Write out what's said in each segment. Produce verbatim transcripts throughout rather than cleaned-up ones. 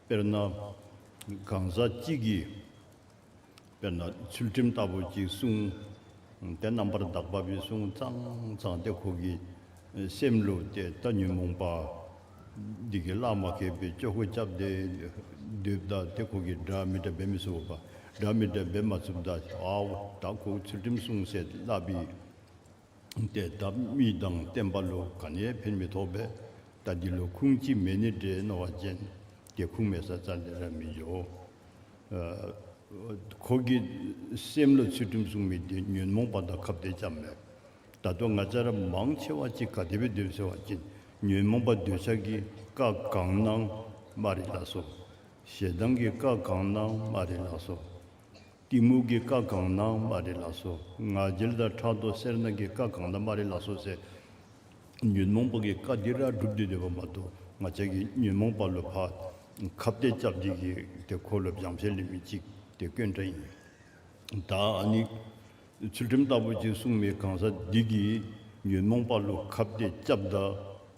དཔེར་ན་གང་ཟག་གཅིག་གིས་དཔེར་ན་ཚུལ་ཁྲིམས་ལྟ་བུ་ཅིག་བསྲུང་། ཏེ་རྣམ་པར་དག་པ་སྦེ་བསྲུང་ཙང་ཙང་ཏེ་ཁོ་གི་སེམས་ལུ་ཏེ་ད་ཉོན་མོངས་པ་འདི་གིས་གླགས་མ་ཁེལ་བར་ཅོག་ཁོ་རྐྱབ་སྟེ་སྡོདཔ་ད་ཏེ་ཁོ་གིས་འདྲ་མི་འདྲ་འབད་མི་ཚུགས་པས། འདྲ་མི་འདྲ་འབད་མ་ཚུགསཔ་ད་ཨའོ་ད་ཁོ་ཚུལ་ཁྲིམས་བསྲུང་ཟེར་སླབ་པའི་ཏེ་ད་མི་དང་བསྟན་པ་ལུ་ག་ནི་ཡང་ཕན་མི་ཐོགས་པས། ད་འདི་ལུ་ཁུངས་ཅིག་མེད་ནི་འདྲས་མནོ་བ་ཅིན་ཏེ་ཁུངས་མེད་ས་རྩ་ལས་ར་མི་འགྱོ། ཨ་ཁོ་གི་སེམས་ལུ་ཚུལ་ཁྲིམས་བསྲུང་མི་འདི་ཉོན་མོངས་པ་དང་ཁ་གཏད་རྐྱབ་མས། ད་ལྟོ་ང་བཅས་ར་མང་ཆེ་བ་ཅིག་ག་དེ་སྦེ་སྡོད་ཟེར་བ་ཅིན་ཉོན་མོངས་པ་འདོད་ཆགས་ཀྱི་བཀའ་གང་གནང་མ་རེད་ལགས་སོ། ཞེ་སྡང་གི་བཀའ་གང་གནང་མ་རེད་ལགས་སོ། གཏི་མུག་གི་བཀའ་གང་གནང་མ་རེད་ལགས་སོ། ང་རྒྱལ་དང་ཕྲག་དོག་སེར་སྣ་གི་བཀའ་གང་གནང་མ་རེད་ལགས་སོ་ཟེར། ཉོན་མོངས་པ་གི་བཀའ་འདི་ར་སྒྲུབ་སྟེ་སྡོད་པ་མ་གཏོགས་ང་བཅས་ཀྱིས་ཉོན་མོངས་པ་ལུ་ཕར་ཁ་གཏད་རྐྱབ་སྟེ་གིས་ཏེ་ཁོ་ལུ་བྱང་ཆེ་ལེན་མི་ཅིག་ཏེ་དཀོན་དྲགས་ཨིན། ད་ཨ་ནི་ཚུལ་ཁྲིམས་ལྟ་བུ་ཅིག་བསྲུང་མི་གང་ཟག་འདི་གིས་ཉོན་མོངས་པ་ལུ་ཁ་གཏད་རྐྱབ་ད་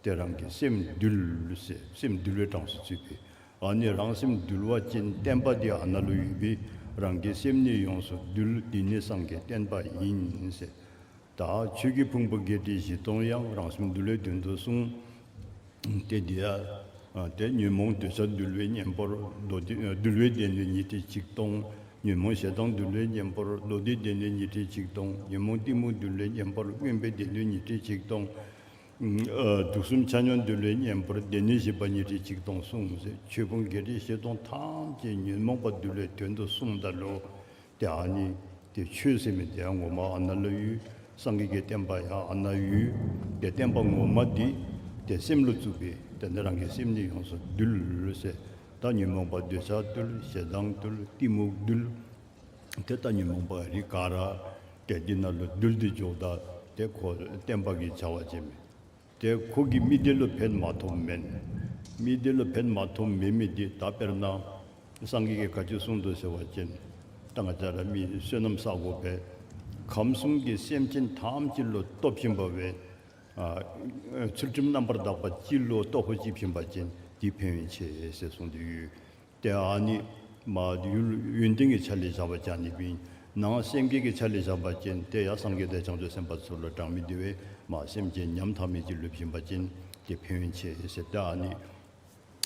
ཏེ་རང་གི་སེམས་འདུལ་ཟེར་སེམས་འདུལ་བའི་གྲངས་སུ་ཚུད་པས། ཨ་ནི་རང་སེམས་འདུལ་བ་ཅིན་བསྟན་པ་འདི་ཨ་ན་ལུ་ཡོད་པས། རང་གི་སེམས་ནི་ཡོངས་སུ་འདུལ། འདི་ནི་སངས་རྒྱས་བསྟན་པ་ཡིན་ཟེར། ད་ཆོས་ཀྱི་ཕུང་པོ་བརྒྱད་ཁྲི་བཞི་སྟོང་ཡང་རང་སེམས་འདུལ་བའི་དོན་དུ་གསུངས། ཏེ་འདི་ཡང་ཏེ་ཉོན་མོངས་འདོད་ཆགས་འདུལ་བའི་གཉེན་པོར་མདོ་སྡེ་འདུལ་བའི་སྡེ་སྣོད་ཉི་ཁྲི་ཆིག་སྟོང་། ཉོན་མོངས་ཞེ་སྡང་འདུལ་བའི་གཉེན་པོར་མདོ་སྡེའི་སྡེ་སྣོད་ཉི་ཁྲི་ཆིག་སྟོང་། ཉོན་མོངས་གཏི་མུག་འདུལ་བའི་གཉེན་པོར་མངོན་པའི་སྡེ་སྣོད་ཉི་ཁྲི་ཆིག་སྟོང་། ཨ་དུག་གསུམ་ཆ་སྙོམས་འདུལ་བའི་གཉེན་པོར་སྡེ་སྣོད་བཞི་པ་ཉི་ཁྲི་ཆིག་སྟོང་གསུངས་ཟེར། ཆོས་ཕུང་བརྒྱད་ཁྲི་བཞི་སྟོང་ཐམས་ཅད་ཉོན་མོངས་པ་འདུལ་བའི་དོན་དུ་གསུངས་ད་ལུ་ཏེ་ཨ་ནི་ཏེ་ཆོས་ཟེར་མི་འདི་ཡང་ངོ་མ་ཨ་ན་ལུ་ཡོད། སངས་རྒྱས་ཀྱི་བསྟན་པ་ཡང་ཨ་ན་ཡོད། ཏེ་བསྟན་པ་ངོ་མ་འདི་ཏེ་སེམས་ལུ་བཙུགས་པས། ཏེ་ནི་རང་གི་སེམས་ནི་ཡོངས་སུ་འདུལ་ཟེར། ད་ཉོན་མོངས་པ་འདོད་ཆགས་འདུལ། ཞེ་སྡང་འདུལ། གཏི་མུག་འདུལ། ཏེ་ད་ཉོན་མོངས་པ་རིགས་ག་ར་ཏེ་འདི་ནང་ལུ་འདུལ་ཏེ་འགྱོཝ་ད་ཏེ་ཁོ་བསྟན་པ་གི་བྱ་བ་བྱེད་མི། ཏེ་ཁོ་གིས་མི་སྡེ་ལུ་ཕན་མ་ཐོགས་མེན། མི་སྡེ་ལུ་ཕན་མ་ཐོགས་མེད་མི་འདི་ད་དཔེར་ན་སངས་རྒྱས་ཀྱིས་ག་ཅི་གསུངས་འདུག་ཟེར་བ་ཅིན་ད་ང་བཅས་ར་མི་བསོད་ནམས་བསག་དགོ་པས། ཁམས་གསུམ་གྱི་སེམས་ཅན་ཐམས་ཅད་ལུ་སྟོབས་བྱིན་པ་བས། ཨ་ཚུལ་ཁྲིམས་རྣམ་པར་དག་པ་གཅིག་ལུ་སྟོབས་པོ་གཅིག་བྱིན་པ་ཅིན་འདི་ཕན་ཡོན་ཆེ་ཟེར་གསུངས་ཏེ་ཡོད། ཏེ་ཨ་ནི་མ་ཡུལ་ཡོན་ཏན་གྱི་ཆ་ལས་བཞག་པ་ཅིན་ཨ་ནི་སྦེ་ཨིན། ནང་སེམས་བསྐྱེད་ཀྱི་ཆ་ལས་བཞག་པ་ཅིན་ཏེ་ཡང་སངས་རྒྱས་དང་བྱང་ཆུབ་སེམས་དཔའ་ཚུ་ལུ་གྲངས་མི་འདུ་བས། མ་སེམས་ཅན་ཉམ་ཐག་མི་ཅིག་ལུ་བྱིན་པ་ཅིན་ཏེ་ཕན་ཡོན་ཆེ་ཟེར། ཏེ་ཨ་ནི་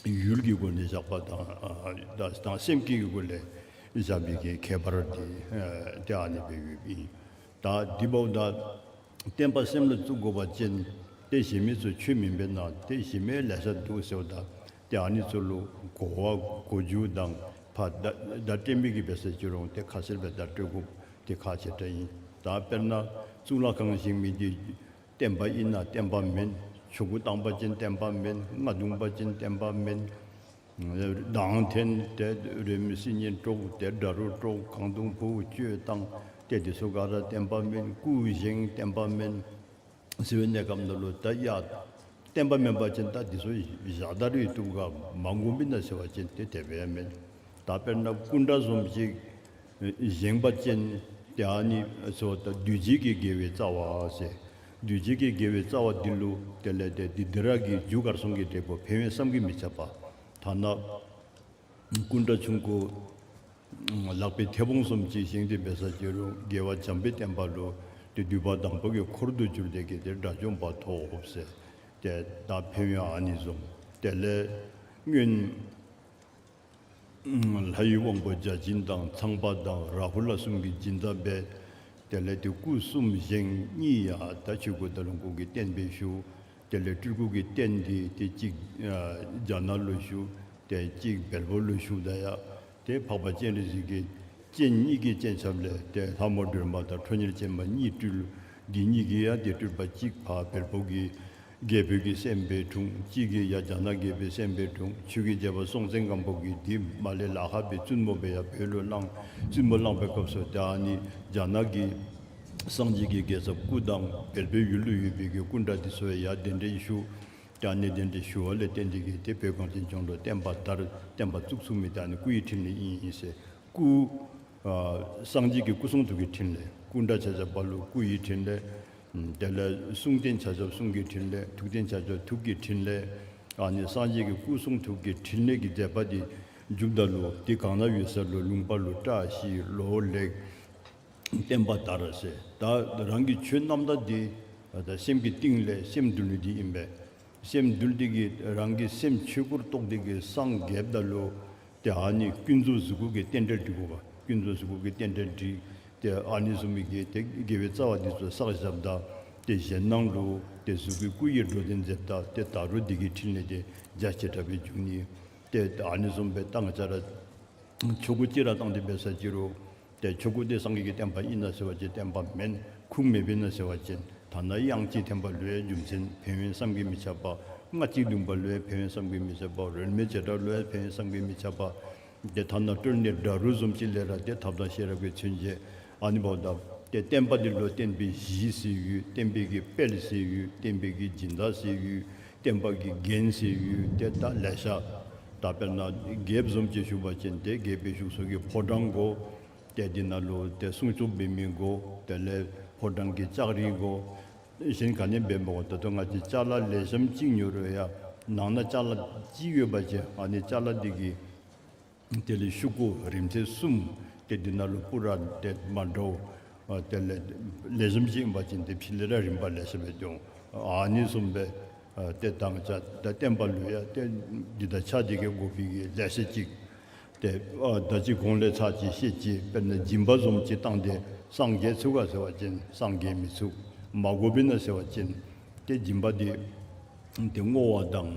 ཡུལ་གྱི་སྒོ་ནས་བཞག་པ་དང་ཨ་དང་དང་སེམས་བསྐྱེད་ཀྱི་སྒོ་ལས་བཞག་པའི་གི་ཁྱད་པར་འདི་ཨ་ཏེ་ཨ་ནི་སྦེ་ཡོདཔ་ཨིན། ད་འདི་འབདཝ་ད་བསྟན་པ་སེམས་ལུ་བཙུགས་དགོ་པ་ཅིན་ཏེ་གཞན་མི་ཚུ་ཆོས་མི་འབད་ན་ཏེ་གཞན་མི་ལེ་ཤ་འདུག་ཟེརཝ་ད་ཏེ་ཨ་ནི་ཚུ་ལུ་གོ་བ་གོ་རྒྱུ་དང་ཕར་བརྡ་བརྡ་སྤྲོད་མི་གིས་འབད་ས་ཅི་རུང་ཏེ་ཁ་གསལ་སྦེ་བརྡ་སྤྲོད་དགོཔ་འདི་ཁག་ཆེ་དྲགས་ཨིན། ད་དཔེར་ན་གཙུག་ལག་ཁང་བཞེངས་མི་འདི་བསྟན་པ་ཨིན་ན་བསྟན་པ་མེན། ཆོ་ག་བཏང་པ་ཅིན་བསྟན་པ་མེན། རྔ་བརྡུང་པ་ཅིན་བསྟན་པ་མེན། གདངས་འཐེན་ཏེ་རོལ་མོ་སིལ་སྙན་དཀྲོག་ཏེ་སྒྲ་རུ་དཀྲོག་ཁང་རྡུང་ཕུ་བོ་བཅོས་བཏང་ཏེ་འདི་ཚུ་ག་ར་བསྟན་པ་མེན། སྐུ་བཞེངས་བསྟན་པ་མེན་ཟེར་བའི་གནས་སྐབས་ནང་ལུ་ད་ཡ་བསྟན་པ་མེན་པ་ཅིན་ད་འདི་ཚུ་བཞག་ད་རུང་བཏུབ་ག་མ་དགོ་མེན་ན་ཟེར་བ་ཅིན་ཏེ་དེ་སྦེ་མེན། ད་དཔེར་ན་སྐུ་འདྲ་བཟུམ་ཅིག་བཞེངས་པ་ཅིན་ཏེ་ཨ་ནི་ཚུ་ད་འདུས་བྱས་ཀྱི་དགེ་བའི་རྩ་བ་ཟེར། འདུས་བྱས་ཀྱི་དགེ་བའི་རྩ་བ་འདི་ལུ་དེ་ལས་ཏེ་འདི་འདི་ར་གི་རྒྱུ་གར་སོང་གི་འབྲས་བུ་ཕན་ཡོན་བསམ་གྱིས་མི་ཁྱབ་པ། ཐ་ན་སྐུ་འདྲ་ཆུང་ཀུ་ལག་པའི་མཐེ་བོང་བཟུམ་ཅིག་བཞེངས་ཏེ་འབད་ས་ཅི་རུང་རྒྱལ་བ་བྱམས་པའི་བསྟན་པ་ལུ་ཏེ་འདུས་པ་དང་པོ་གི་འཁོར་དུ་གྱུར་ཏེ་གི་ཏེ་དགྲ་བཅོམ་པ་ཐོབ་ཟེར། ཏེ་ད་ཕན་ཡོན་ཨ་ནི་བཟུམ། དེ་ལས་སྔོན་ལྷ་ཡི་དབང་པོ་བརྒྱ་བྱིན་དང་ཚངས་པ་དང་རཱ་ཧུ་ལ་གསུམ་གྱིས་སྦྱིན་བདག་འབད། དེ་ལས་ཏེ་སྐུ་གསུམ་བཞེངས། གཉིས་ཡང་ད་ཆོས་སྐུ་དང་ལོངས་སྐུ་གི་རྟེན་སྦེ་བཞུགས། དེ་ལས་སྤྲུལ་སྐུ་གི་རྟེན་འདི་ཏེ་གཅིག་ཨ་རྒྱ་ནག་ལུ་བཞུགས། ཏེ་གཅིག་བལ་པོ་ལུ་བཞུགས། ད་ཡ་ཏེ་འཕགས་པ་སྤྱན་རས་གཟིགས་ཀྱི་སྤྱན་གཉིས་ཀྱི་སྤྱན་ཆབ་ལས་ཏེ་ལྷ་མོ་སྒྲོལ་མ་དང་ཁྲོ་གཉེར་ཅན་མ་གཉིས་སྤྲུལ། འདི་གཉིས་ཀྱིས་ཡང་ཏེ་སྤྲུལ་པ་གཅིག་ཕར་བལ་པོ་གི་རྒྱལ་པོ་གི་སྲསམོ་སྦེ་འཁྲུངས། གཅིག་གིས་ཡང་རྒྱ་ནག་རྒྱལ་པོའི་སྲསམོ་སྦེ་འཁྲུངས། ཆོས་ཀྱི་རྒྱལ་པོ་སྲོང་བཙན་སྒམ་པོ་གིས་འདི་མར་ལས་ལཱ་ཁག་སྦེ་བཙུན་མོ་སྦེ་ཡར་བོད་ལུ་བླངས། བཙུན་མོ་བླངས་པའི་སྐབས་སུ་ཏེ་ཨ་ནི་རྒྱ་ནག་གི་སངས་རྒྱས་ཀྱི་རྒྱལ་ཚབ་སྐུ་དང་བལ་པོའི་ཡུལ་ལུ་ཡོད་པའི་གི་སྐུ་འདྲ་འདི་ཚུ་ཡང་གདན་འདྲེན་ཞུ། ཏེ་ཨ་ནི་གདན་འདྲེན་ཞུ་བ་ལས་བརྟེན་ཏེ་གི་ཏེ་བོད་གངས་ཅན་ལྗོངས་ལུ་བསྟན་པ་དར། བསྟན་པ་བཙུགས་ཚུགས་མི་ཏེ་ཨ་ནི་སྐུ་ཡི་ཕྲིན་ལས་ཨིན་ཨིན་ཟེར། སྐུ་ཨ་སངས་རྒྱས་ཀྱི་སྐུ་གསུང་ཐུགས་ཀྱི་ཕྲིན་ལས། སྐུ་འདྲ་ཆ་ཁྱབ་པ་ལུ་སྐུ་ཡི་ཕྲིན་ལས། དེ་ལས་གསུང་རྟེན་ཆ་ཁྱབ་གསུང་གི་ཕྲིན་ལས། ཐུགས་རྟེན་ཆ་ཁྱབ་ཐུགས་ཀྱི་ཕྲིན་ལས། ཨ་ནི་སངས་རྒྱས་ཀྱི་སྐུ་གསུང་ཐུགས་ཀྱི་ཕྲིན་ལས་ཀྱི་མཛད་པ་འདི་ འཇུགཔ་ད་ལུ་དེ་གང་ན་ཡོད་ས་ལུ་ལུང་པ་ལུ་བཀྲ་ཤིས་ལོ་ལེགས་བསྟན་པ་དར་ཟེར། ད་རང་གི་ཆོས་རྣམ་དག་འདི་ད་སེམས་ཀྱི་གཏིང་ལས་སེམས་འདུལ་ནི་འདི་ཨིན་པས། སེམས་འདུལ་ཏེ་གིས་རང་གི་སེམས་ཆོས་སྐུར་རྟོགས་ཏེ་གིས་སངས་རྒྱསཔ་ད་ལུ་ཏེ་ཨ་ནི་ཀུན་རྫོབ་གཟུགས་སྐུ་གི་རྟེན་འབྲེལ་འགྲིག་དགོ་པ། ཀུན་རྫོབ་གཟུགས་སྐུ་གི་རྟེན་འབྲེལ་འགྲིག། ཏེ་ཨ་ནི་བཟུམ་མའི་གི་ཏེ་དགེ་བའི་རྩ་བ་འདི་ཚུ་བསགས་བཞགཔ་ད་ཏེ་གཞན་སྣང་ལུ་ཏེ་གཟུགས་སྐུའི་སྐུ་ཡི་འགྲོ་དོན་མཛདཔ་ད་ཏེ་ད་རུང་འདི་གི་ཕྲིན་ལས་དེ་རྒྱ་ཆེ་དྲགས་སྦེ་འབྱུང་ནི། ཏེ་ཨ་ནི་བཟུམ་སྦེ་ད་ང་བཅས་ར་ཆོ་ག་ཅིག་ར་བཏང་སྟེ་འབད་ས་ཅིག་རུང་ཏེ་ཆོ་ག་དེ་སངས་རྒྱས་ཀྱི་བསྟན་པ་ཨིན་ན་ཟེར་བ་ཅིན་བསྟན་པ་མེན། ཁུངས་མེདཔ་ཨིན་ན་ཟེར་བ་ཅིན་ཐ་ན་དབྱངས་གཅིག་འཐེན་པ་ལུ་ཡང་རྒྱུ་མཚན་ཕན་ཡོན་བསམ་གྱིས་མི་ཁྱབ་པ། རྔ་གཅིག་བརྡུངས་པ་ལུ་ཡང་ཕན་ཡོན་བསམ་གྱིས་མི་ཁྱབ་པ། རོལ་མོའི་བྱེ་བྲག་ལུ་ཡང་ཕན་ཡོན་བསམ་གྱིས་མི་ཁྱབ་པ། ཏེ་ཐ་ན་ཏིལ་འབྲུ་འདྲ་རུང་བཟུམ་ཅིག་ལས་ར་ཏེ་ཐབས་དང་ཤེས་རབ་ཀྱིས་མཚོན་བྱེད། ཨ་ནི་འབདཝ་ད་ཏེ་བསྟན་པ་འདི་ལུ་བསྟན་པའི་གཞི་ཟེར་ཡོད། བསྟན་པའི་གི་དཔལ་ཟེར་ཡོད། བསྟན་པའི་གི་སྦྱིན་བདག་ཟེར་ཡོད། བསྟན་པ་གི་རྒྱན་ཟེར་ཡོད། ཏེ་ད་ལེ་ཤ། ད་དཔེར་ན་རྒྱསཔ་བཟུམ་ཅིག་ཞུ་བ་ཅིན་ཏེ་རྒྱལ་པོའི་བཞུགས་ས་གི་ཕོ་བྲང་དགོ། ཏེ་འདི་ནང་ལུ་ཏེ་སྲུང་སྐྱོབ་འབད་མི་དགོ། དེ་ལས་ཕོ་བྲང་གི་ལྕགས་རི་དགོ། གཞན་ག་ནི་འབད་མི་དགོ། ད་ལྟོ་ང་བཅས་ཅ་ལ་ལེགས་ཤོམ་ཅིག་ཉོ་རུང་ཡང་ནང་ན་ཅ་ལ་ཅིག་ཡོད་པ་ཅིན་ཨ་ནི་ཅ་ལ་འདི་གི་དེ་ལས་ཤོག་གུ་རིམ་བརྩེགས་གསུམ། ཏེ་འདི་ནང་ལུ་སྤུ་ར་ཏེ་མ་འདྲཝ་ཨ་དེ་ལས་ལེགས་ཤོམ་ཅིག་ཨིན་པ་ཅིན་ཏེ་ཕྱི་ལས་ར་རིམ་པ་ལེ་ཤ་སྦེ་འདུག། ཨ་ནི་བཟུམ་སྦེ་ཨ་ཏེ་ད་ང་བཅས་ད་བསྟན་པ་ལུ་ཡང་ཏེ་འདི་དང་ཆ་འདི་གི་དགོ་པའི་གི་ལེ་ཤ་ཅིག། ཏེ་ཨ་ད་ཅི་གོང་ལས་ཚར་གཅིག་བཤད་ཅི། དཔེར་ན་སྦྱིན་པ་བཟུམ་ཅིག་བཏང་སྟེ་སངས་རྒྱས་ཚུགས་ག་ཟེར་བ་ཅིན་སངས་རྒྱས་མི་ཚུགས། མ་དགོཔ་ཨིན་ན་ཟེར་བ་ཅིན་ཏེ་སྦྱིན་པ་འདི་ཏེ་བསྔོ་བ་དང་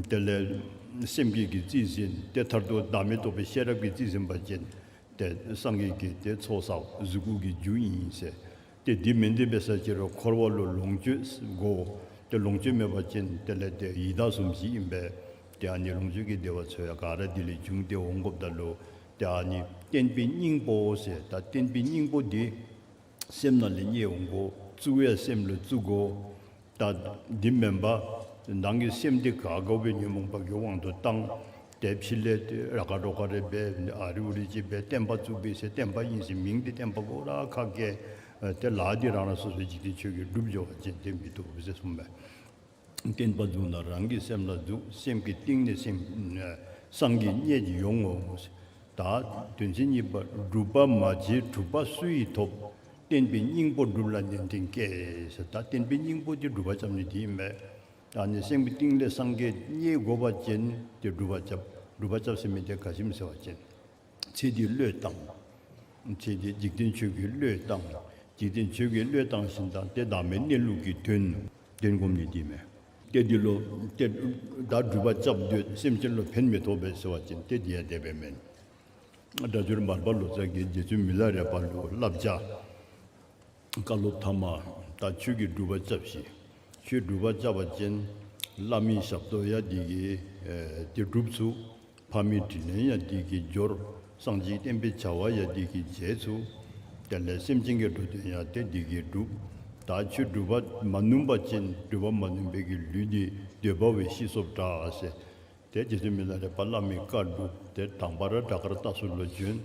དེ་ལས་སེམས་བསྐྱེད་ཀྱིས་རྩིས་ཟིན། ཏེ་མཐར་ཐུག་བདག་མེད་རྟོགས་པའི་ཤེས་རབ་ཀྱིས་རྩིས་ཟིན་པ་ཅིན་ཏེ་སངས་རྒྱས་ཀྱི་ཏེ་ཚོགས་བསགས་གཟུགས་སྐུ་གི་རྒྱུ་ཨིན་ཟེར། ཏེ་འདི་མེན་ཏེ་འབད་ས་ཅིག་རུང་འཁོར་བ་ལུ་ལོངས་སྤྱོད་དགོ། ཏེ་ལོངས་སྤྱོད་མེད་པ་ཅིན་དེ་ལས་ཏེ་ཡི་དྭགས་བཟུམ་ཅིག་ཨིན་པས། ཏེ་ཨ་ནི་ལོངས་སྤྱོད་ཀྱི་བདེ་བ་ཚུ་ཡང་ག་ར་འདི་ལས་བྱུང་སྟེ་འོང་དགོཔ་ད་ལུ་ཏེ་ཨ་ནི་བསྟན་པའི་སྙིང་པོ་ཟེར། ད་བསྟན་པའི་སྙིང་པོ་འདི་སེམས་ནང་ལས་རྙེད་འོང་དགོ། བཙུགས་ཡང་སེམས་ལུ་བཙུགས་དགོ། ད་འདི་མེན་པར་ནང་གི་སེམས་འདི་ག་དགའཝ་སྦེ་ཉོན་མོངས་པ་གི་དབང་དུ་བཏང་། ཏེ་ཕྱི་ལས་ཏེ་ར་ཁ་རོ་ཁ་རེ་འབད་ཨ་རི་ཨུ་རི་ཅིག་འབད་བསྟན་པ་བཙུགས་པས་ཟེར་བསྟན་པ་ཨིན་ཟེར་མིང་འདི་བསྟན་པ་གུ་ར་ཁ་གིས་ཨ་ཏེ་ལཱ་འདི་རང་རང་སོ་སོའི་འཇིག་རྟེན་ཆོས་ཀྱི་སྒྲུབ་འགྱོ་བ་ཅིན་ཏེ་མི་བཏུབ་ཟེར་གསུངས་པས། བསྟན་པ་བཙུགས་ན་རང་གི་སེམས་ལ་བཙུགས། སེམས་ཀྱི་གཏིང་ནས་སེམས་ཨ་སངས་རྒྱས་རྙེད་ཡོང་ངོ་། ད་དོན་ཚན་གཉིས་པ། སྒྲུབ་པ་མ་བྱས་གྲུབ་པ་སུ་ཡིས་ཐོབ། བསྟན་པའི་སྙིང་པོ་སྒྲུབ་ལ་ནན་ཏན་བསྐྱེད་ཟེར། ད་བསྟན་པའི་སྙིང་པོ་འདི་སྒྲུབ་པ་རྐྱབ་ནི་འདི་ཨིན་པས། ཨ་ནི་སེམས་ཀྱི་གཏིང་ལས་སངས་རྒྱས་རྙེད་དགོ་པ་ཅིན་ཏེ་སྒྲུབ་པ་རྐྱབ། སྒྲུབ་པ་རྐྱབ་ཟེར་མི་འདི་ག་ཅི་སྨོ་ཟེར་བ་ཅིན་ཚེ་འདིའི་བློས་བཏང་། ཚེ་འདི་འཇིག་རྟེན་ཆོས་ཀྱི་བློས་བཏང་། འཇིག་རྟེན་ཆོས་ཀྱི་བློས་བཏང་ཞིནམ་ད་ཏེ་བདག་མེད་གནས་ལུགས་ཀྱི་དོན་དོན་སྒོམ་ནི་འདི་མས། ཏེ་འདི་ལུ་ཏེ་ད་སྒྲུབ་པ་རྐྱབ་སྡོད་སེམས་ཅན་ལུ་ཕན་མི་ཐོགས་པས་ཟེར་བ་ཅིན་ཏེ་འདི་ཡང་དེ་སྦེ་མེན། སྒྲ་སྒྱུར་མར་པ་ལོ་ཙཱ་གིས་རྗེ་བཙུན་མི་ལ་རས་པ་ལུ་བསླབ་བྱ། བཀའ་སློབ་ཐ་མ། ད་ཁྱོད་ཀྱིས་སྒྲུབ་པ་རྐྱབ་ཤིག། ཁྱོད་སྒྲུབ་པ་རྐྱབ་པ་ཅིན་བླ་མའི་ཞབས་ཏོག་ཡང་འདི་གིས་ཨེ་ཏེ་སྒྲུབ་ཚུགས། ཕ་མའི་དྲིན་ལན་ཡང་འདི་གིས་འབྱོར། སངས་རྒྱས་བསྟན་པའི་བྱ་བ་ཡང་འདི་གིས་བྱེད་ཚུགས། དེ་ལས་སེམས་ཅན་གྱི་འགྲོ་དོན་ཡང་ཏེ་འདི་གིས་འགྲུབ། ད་ཁྱོད་སྒྲུབ་པ་མ་ནུམ་པ་ཅིན་སྒྲུབ་པ་མ་ནུམ་པའི་གི་ལུས་འདི་འདོད་པ་བས་ཤི་སོཔ་དྲག་ཟེར། ཏེ་རྗེ་བཙུན་མི་ལ་རས་པ་བླ་མའི་བཀའ་སྒྲུབ། ཏེ་དང་པ་ར་བྲག་དཀར་སྟག་སོ་ལུ་བྱོན།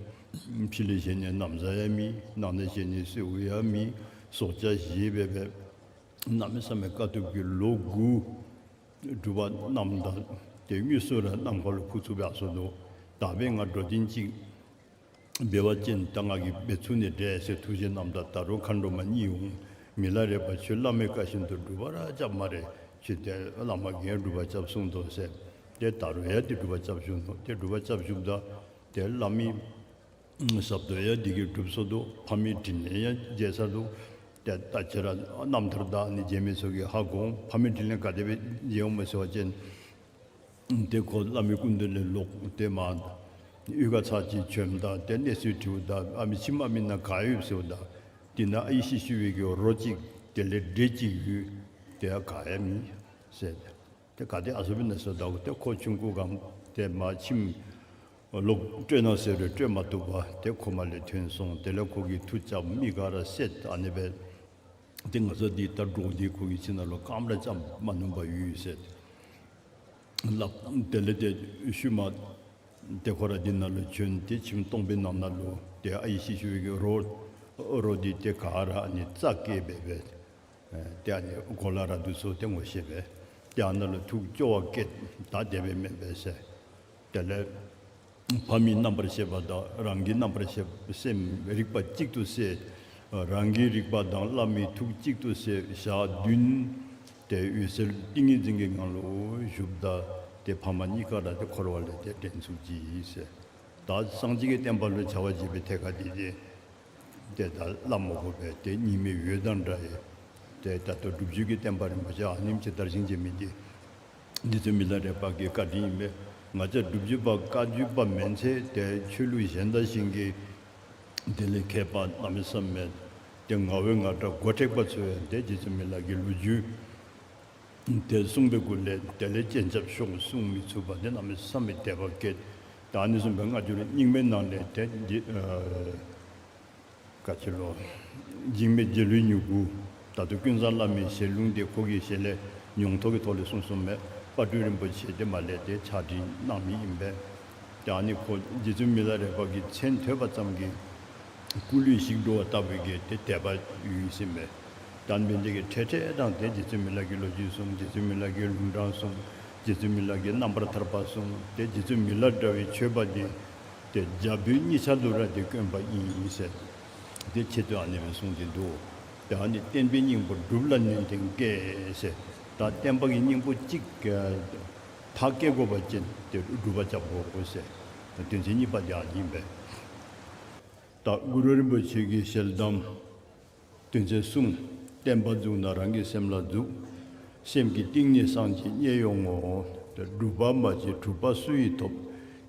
ཕྱི་ལས་བཞེས་ནི་ན་བཟའ་ཡང་མེད། ནང་ན་བཞེས་ནི་གསོལཝ་ཡང་མེད། ཟོག་བཅའ་བཞེས་སྦེ་སྦེ་གནམ་མེད་ས་མེད་དཀའ་ཐུབ་ཀྱི་ལོ་དགུ་སྒྲུབ་པ་གནངམ་ད་ཏེ་དངོས་སུ་ར་ནམ་མཁའ་ལུ་འཕུར་ཚུགསཔ་སྦེ་ཡར་སོ་ནུག། ད་འབདན་ང་འགྲོ་དོན་ཅིག་འབད་བ་ཅིན་ད་ང་གིས་འབད་ཚུགས་ནི་འདྲས་ཟེར་ཐུགས་བཞེད་གནངམ་ད་ད་རུང་མཁའ་འགྲོ་མ་གཉིས་འོང་། མི་ལ་རས་པ་ཁྱོད་བླ་མའི་བཀའ་བཞིན་དུ་སྒྲུབ་པ་ར་རྐྱབ་སྨ་རེ། ཁྱོད་ཏེ་བླ་མ་གིས་ཡང་སྒྲུབ་པ་རྐྱབ་གསུངས་དོ་ཟེར། ཏེ་ད་རུང་ཡང་ཏེ་སྒྲུབ་པ་རྐྱབ་བཞུགས་ནུག། ཏེ་སྒྲུབ་པ་རྐྱབ་བཞུགསཔ་ད་ཏེ་བླ་མའི་ཞབས་ཏོག་ཡང་འདི་གིས་གྲུབ་སོ་ནུག། ཕ་མའི་དྲིན་ལན་ཡང་འཇལ་ཚར་ནུག། ཏེ་ད་ཁྱོད་ར་རྣམ་ཐར་དང་ཨ་ནི་མཇལ་མི་ཚུ་གིས་ཧ་གོ་འོང་། ཕ་མའི་དྲིན་ལན་ག་དེ་སྦེ་འཇལ་འོང་སྨོ་ཟེར་བ་ཅིན་ཏེ་ཁོ་བླ་མའི་སྐུ་མདུན་ལས་ལོག་སྟེ་མར་གཡུས་ཁར་ཚར་གཅིག་བྱོནམ་ད་ཏེ་གནས་ཚུལ་དྲིཝ་ད་ཨ་མི་ཁྱིམ་ཨ་མི་ནང་ག་ཡོདཔ་ཟེརཝ་ད་དེ་ནང་ཨའི་ཤི་ཤི་བའི་གི་རོ་གཅིག་དེ་ལས་འབྲས་གཅིག་ཡོད། ཏེ་ཡང་ག་ཡང་མེད་ཟེར། ཏེ་ག་ཏེ་ཨ་སོ་སྦེ་ན་ཟེརཝ་ད་ཏེ་ཁོ་ཆུང་ཀུ་སྒང་ཏེ་མར་ཁྱིམ་ལོག་སྤྲོད་གནང་ཟེར་རུང་སྤྲོད་མ་བཏུབ་པར་ཏེ་ཁོ་མར་ལས་ཐོན་སོང་། དེ་ལས་ཁོ་གིས་མཐུ་རྐྱབ་མི་ག་ར་བསད། ཨ་ནི་སྦེ་ཏེ་ང་བཅས་འདི་ད་འདྲོག་སྟེ་ཁོ་གི་ཁྱིམ་ནང་ལུ་རྐངམ་ར་རྐྱབ་མ་ནུམ་པར་ཡོད་ཟེར་སླབ། དེ་ལས་ཏེ་ཤུལ་མ་ཏེ་ཁོ་ར་འདི་ནང་ལུ་བྱོན་ཏེ་ཁྱིམ་སྟོང་པའི་ནང་ན་ལུ་ཏེ་ཨའི་ཤི་ཤི་བའི་གི་རོ་རོ་འདི་ཏེ་ག་ར་ཨ་ནི་རྩ་བཀལ་སྦེ་སྦེ་ཨེ་ཏེ་ཨ་ནི་གོ་ལ་ར་འདི་ཚུ་ཏེ་ངོ་ཤེས་པས། ཏེ་ཨ་ནཱ་ལུ་ཐུགས་སྐྱོ་བ་སྐྱེས། ད་དེ་སྦེ་མེན་པས་ཟེར། དེ་ལས་ ཕ་མའི་རྣམ་པར་ཤེས་པ་དང་རང་གི་རྣམ་པར་ཤེས་པ་སེམས་རིག་པ་གཅིག་ཏུ་བསྲེ། རང་གི་རིག་པ་དང་བླ་མའི་ཐུགས་གཅིག་ཏུ་བསྲེ་ཞག་བདུན། ཏེ་འོད་གསལ་ཏིང་ངེ་འཛིན་གྱི་ངང་ལུ་བཞུགསཔ་ད་ཏེ་ཕ་མ་གཉིས་ཀ་ར་ཏེ་འཁོར་བ་ལས་ཏེ་འདྲེན་ཚུགས་ཅི་ཟེར། ད་སངས་རྒྱས་ཀྱི་བསྟན་པ་ལུ་བྱ་བ་བྱེད་པའི་ཐད་ཁར་འདི་ཏེ་ཏེ་ད་སླབ་མ་དགོ་པས། ཏེ་ཉི་མའི་འོད་དང་འདྲ་ཡི། ཏེ་ད་ལྟོ་སྒྲུབ་བརྒྱུད་ཀྱི་བསྟན་པ་རིན་པོ་ཆེ་ཨ་ནེམ་ཅིག་དར་ཞིང་རྒྱས་མི་འདི་རྗེ་བཙུན་མི་ལ་རས་པ་གི་བཀའ་དྲིན་ཨིན་པས། ང་བཅས་སྒྲུབ་བརྒྱུད་པ་བཀའ་བརྒྱུད་པ་མན་ཚེ་ཏེ་ཆོས་ལུགས་གཞན་དང་གཞན་གྱི་དེ་ལས་མཁས་པ་གནམ་མེད་ས་མེད་ཏེ་ངག་དབང་ངག་གྲགས་སྒོ་ཁྲེགས་པ་ཚུ་ཡང་ཏེ་རྗེ་བཙུན་མི་ལ་གི་ལོ་རྒྱུས་ཏེ་གསུངས་པའི་སྒོ་ལས་དེ་ལས་སྤྱན་ཆབ་ཤོག་གསུང་མི་ཚུགས་པ་ཏེ་གནམ་མེད་ས་མེད་དད་པ་སྐྱེས། ད་ཨ་ནི་བཟུམ་སྦེ་སྔ་འགྱུར་རྙིང་མའི་ནང་ལས་ཏེ་འདི་ཨ་ག་ཅི་ལོ། འཇིགས་མེད་རྒྱལ་བའི་མྱུ་གུ། ད་ལྟོ་ཀུན་བཟང་བླ་མའི་ཞལ་ལུང་འདི་ཁོ་གི་ཞལ་ལས་མྱོང་ཐོག་གི་ཐོག་ལས་གསུངས་གསུངསམ་མས། དཔལ་སྤྲུལ་རིན་པོ་ཆེ་དེ་མ་ལས་ཏེ་ཕྱག་བྲིས་གནང་མི་ཨིན་པས། ཏེ་ཨ་ནི་ཁོ་རྗེ་བཙུན་མི་ལ་རས་པ་གི་མཚན་ཐོས་པ་ཙམ་གྱིས་སྐུ་ལུས་ཞིག་འགྲོ་བ་ལྟ་བུའི་གི་ཏེ་དད་པ་ཡོད་ཟེར་མས། ད་འབད་ནི་དེ་གིས་འཕྲལ་འཕྲལ་དང་ཏེ་རྗེ་བཙུན་མི་ལ་གི་ལོ་རྒྱུས་གསུང་། རྗེ་བཙུན་མི་ལ་གི་ལུང་དྲངས་གསུང་། རྗེ་བཙུན་མི་ལ་གི་རྣམ་པར་ཐར་པ་གསུང་། ཏེ་རྗེ་བཙུན་མི་ལ་འདྲ་བའི་ཆོས་པ་འདི་ཏེ་རྒྱ་བོད་གཉིས་ཆ་ལུ་ར་ཏེ་དཀོན་པ་ཨིན་ཟེར། ཏེ་ཆེད་དུ་ཨ་ནི་སྦེ་གསུངས་ཏེ་འདུག། ཏེ་ཨ་ནི་བསྟན་པའི་སྙིང་པོ་སྒྲུབ་ལ་ནན་ཏན་བསྐྱེད་ཟེར། ད་བསྟན་པ་གི་སྙིང་པོ་གཅིག་ཨ་མཐའ་བསྐྱེད་དགོ་པ་ཅིན་ཏེ་སྒྲུབ་པ་རྐྱབ་དགོ་ཟེར། དོན་ཚན་གཉིས་པ་འདི་ཨ་ནི་ཨིན་པས། ད་གུ་རུ་རིན་པོ་ཆེ་གི་ཞལ་གདམས། དོན་ཚན་གསུམ། བསྟན་པ་འཛུགས་ན་རང་གི་སེམས་ལ་འཛུགས། སེམས་ཀྱི་གཏིང་ནས་སངས་རྒྱས་རྙེད་ཡོང་ངོ་། སྒྲུབ་པ་མ་བྱས་གྲུབ་པ་སུ་ཡིས་ཐོབ།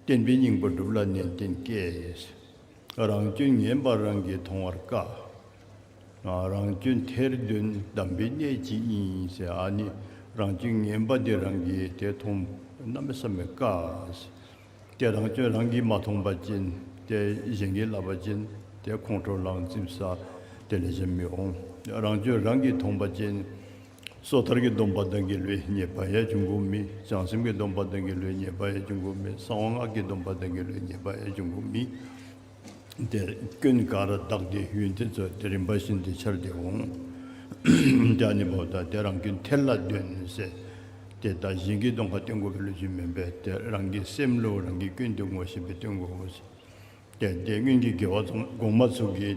བསྟན་པའི་སྙིང་པོ་སྒྲུབ་ལ་ནན་ཏན་བསྐྱེད། རང་སྐྱོན་ངན་པ་རང་གིས་མཐོང་བར་དཀའ། རང་སྐྱོན་ཐེར་འདོན་དམ་པའི་གནད་ཅིག་ཨིན་ཟེར། ཨ་ནི་རང་སྐྱོན་ངན་པ་འདི་རང་གིས་ཏེ་མཐོང་གནམ་མེད་ས་མེད་དཀའ། ཏེ་རང་སྐྱོན་རང་གིས་མ་མཐོང་པ་ཅིན་ཏེ་གཞན་གྱིས་སླབ་པ་ཅིན་ཏེ་ཁོང་ཁྲོ་ལངས་ཙིགཔ་ཟ་ཏེ་ལེགས་ཤོམ་མི་འོང་། རང་སྐྱོན་རང་གིས་མཐོང་པ་ཅིན་སོ་ཐར་གྱི་སྡོམ་པ་དང་འགལ་བའི་ཉེས་པ་ཡང་འབྱུང་དགོཔ་མེད། བྱང་སེམས་ཀྱི་སྡོམ་པ་དང་འགལ་བའི་ཉེས་པ་ཡང་འབྱུང་དགོཔ་མེད། གསང་བ་སྔགས་ཀྱི་སྡོམ་པ་དང་འགལ་བའི་ཉེས་པ་ཡང་འབྱུང་དགོཔ་མེད། ཏེ་སྐྱོན་ག་ར་དག་སྟེ་ཡོན་ཏན་ཚུ་ཏེ་རིམ་པ་བཞིན་དུ་འཆར་ཏེ་འོང་། ཏེ་ཨ་ནི་འབདཝ་ད་ཏེ་རང་སྐྱོན་ཐེར་ལ་འདོན་ཟེར། ཏེ་ད་གཞན་གྱི་གདོང་ཁར་སྟོན་དགོ་པའི་ལོ་རྒྱུས་མེན་པས། ཏེ་རང་གི་སེམས་ལུ་རང་གི་སྐྱོན་དེ་ངོ་ཤེས་སྦེ་སྟོན་དགོ་ཟེར། ཏེ་ཏེ་སྔོན་གྱི་རྒྱལ་བ་ཚང་གོང་མ་ཚུ་གིས་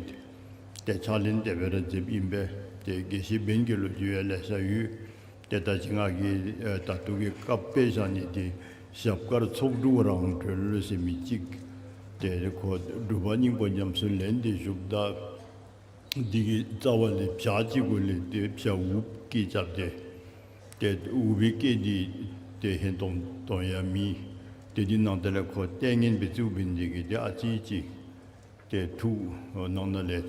ཏེ་ཕྱག་ལེན་དེ་སྦེ་ར་མཛདཔ་ཨིན་པས། ཏེ་དགེ་བཤེས་འབན་གྱི་ལོ་རྒྱུས་ཡང་ལེ་ཤ་ཡོད། ཏེ་ད་ཅི་ང་གིས་ཨེ་ད་ལྟོ་གི་སྐབས་དཔེ་བཞག་ནི་འདི་ཞབས་དཀར་ཚོགས་དྲུག་རང་གྲོལ་ཟེར་མི་ཅིག། ཏེ་ཁོ་སྒྲུབ་པ་སྙིང་པོ་ཉམས་སུ་ལེན་ཏེ་བཞུགསཔ་ད་འདི་གི་རྩ་བ་ལས་བྱག་ཅིག་གུ་ལས་ཏེ་བྱག་འུགཔ་སྐད་རྐྱབ་སྟེ། ཏེ་འུག་པའི་སྐད་འདི་ཏེ་ཧན་ཏོང་ཏོ་ཡང་མེད། ཏེ་འདི་ནང་དེ་ལས་ཁོ་ལྟས་ངན་སྦེ་བཙུགས་འབད་ནི་འདི་གིས་ཏེ་ཨ་ཙི་ཅིག་ཏེ་ཐུགས་ནང་ན་ལས་